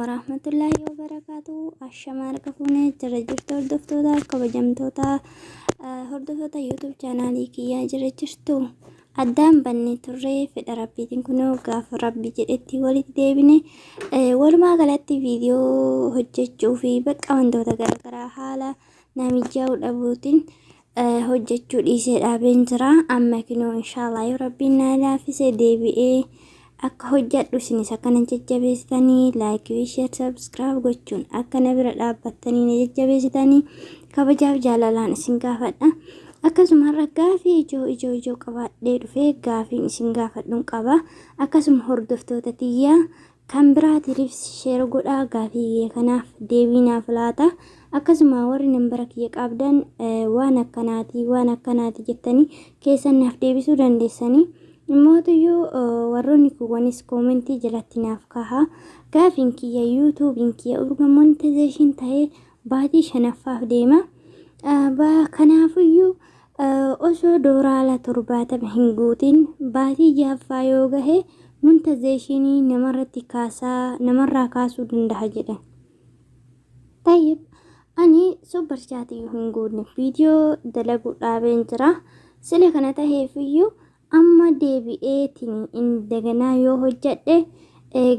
warahmatullaahi wabarakaatu. Ashamaa harka fuunee jira jirtu hordoftoota kabajamtoota hordoftoota YouTube chaanaalii kiyyaa jira jirtu. Addaan banne turree fedha rabbiitiin kunoo gaafa rabbi jedhetti walitti deebine walumaa galatti viidiyoo hojjechuu fi bakka wantoota garaagaraa haala namijjaa'uu dhabuutiin hojjechuu dhiisee dhaabeen jira. Amma kinoo inshaallah yoo rabbiin naa laaffise deebi'ee akka hojjedhu isinis akka na jajjabeessitanii laayikii fi sheer sabskiraayib gochuun akka na bira dhaabbattanii na jajjabeessitanii kabajaaf jaalalaan isin gaafadha. Akkasuma har'a gaafii ijoo ijoo ijoo qabaadhee dhufee gaafiin isin gaafadhuun qaba. Akkasuma hordoftoota tiyyaa Kan biraatiifis share godhaa gaafii kiyya kanaaf deebii naaf laata. Akkasuma warri nambara kiyya qabdan waan akkanaati waan akkanaati jettanii keessan naaf deebisuu dandeessanii. Immootuyyuu warroonni kuwwanis koomentii jalatti naaf kaahaa. Gaafiin kiyya yuutuubiin kiyya urga monetization ta'ee baatii shanaffaaf deema. Kanaafuyyuu Osoo dooraala 70 hin guutin baatii jahaffaa yoo gahe muntazeeshinii namarratti kaasaa namarraa kaasuu dandaha jedhan. Tayyib ani super chaatiyyuu hin guutne viidiyoo dalaguu dhaabeen jira. Sila kana taheefiyyuu Amma deebi'eetiin indaganaa yoo hojjadhe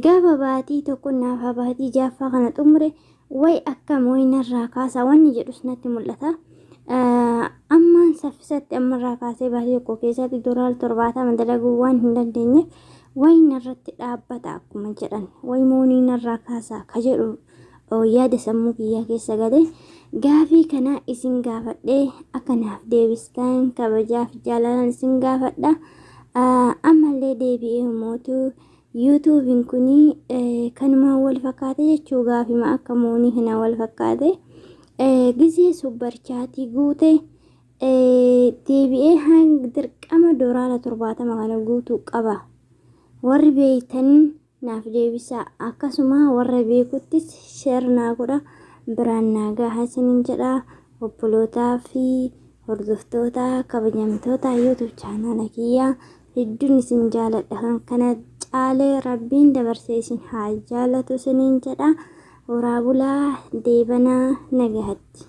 gaafa baatii tokko naafaa baatii jaaffaa kana xumure way akkam way narraa kaasaa wanni jedhus natti mul'ata. Ammaan saffisatti ammarraa kaasee baatii tokko keessatti doolaara 70 dalaguu waan hin dandeenyeef way narratti dhaabbata akkuma jedhan way moonii narraa kaasaa ka jedhu yaada sammuu kiyyaa keessa gale gaafii kana isin gaafadhee akka naaf deebistan kabajaaf jaalalaan isin gaafadha. Ammallee deebi'ee mootu yuutuubiin kun kanumaan wal fakkaate jechuu gaafima akka moonii kanaan wal fakkaate gizee subbarchaatii guute deebi'ee hanga dirqama doolaara 70 kana guutuu qaba. Warri beektan naaf deebisaa akkasuma warra beekuttis share naa godha biraan naa gaha isinin jedha obbolootaa fi hordoftoota kabajamtoota youtube chaanaala kiyyaa hedduun isin jaaladha kan kana caalee rabbiin dabarsee isin haa jaalatu isinin jedha horaa bulaa deebanaa nagahatti.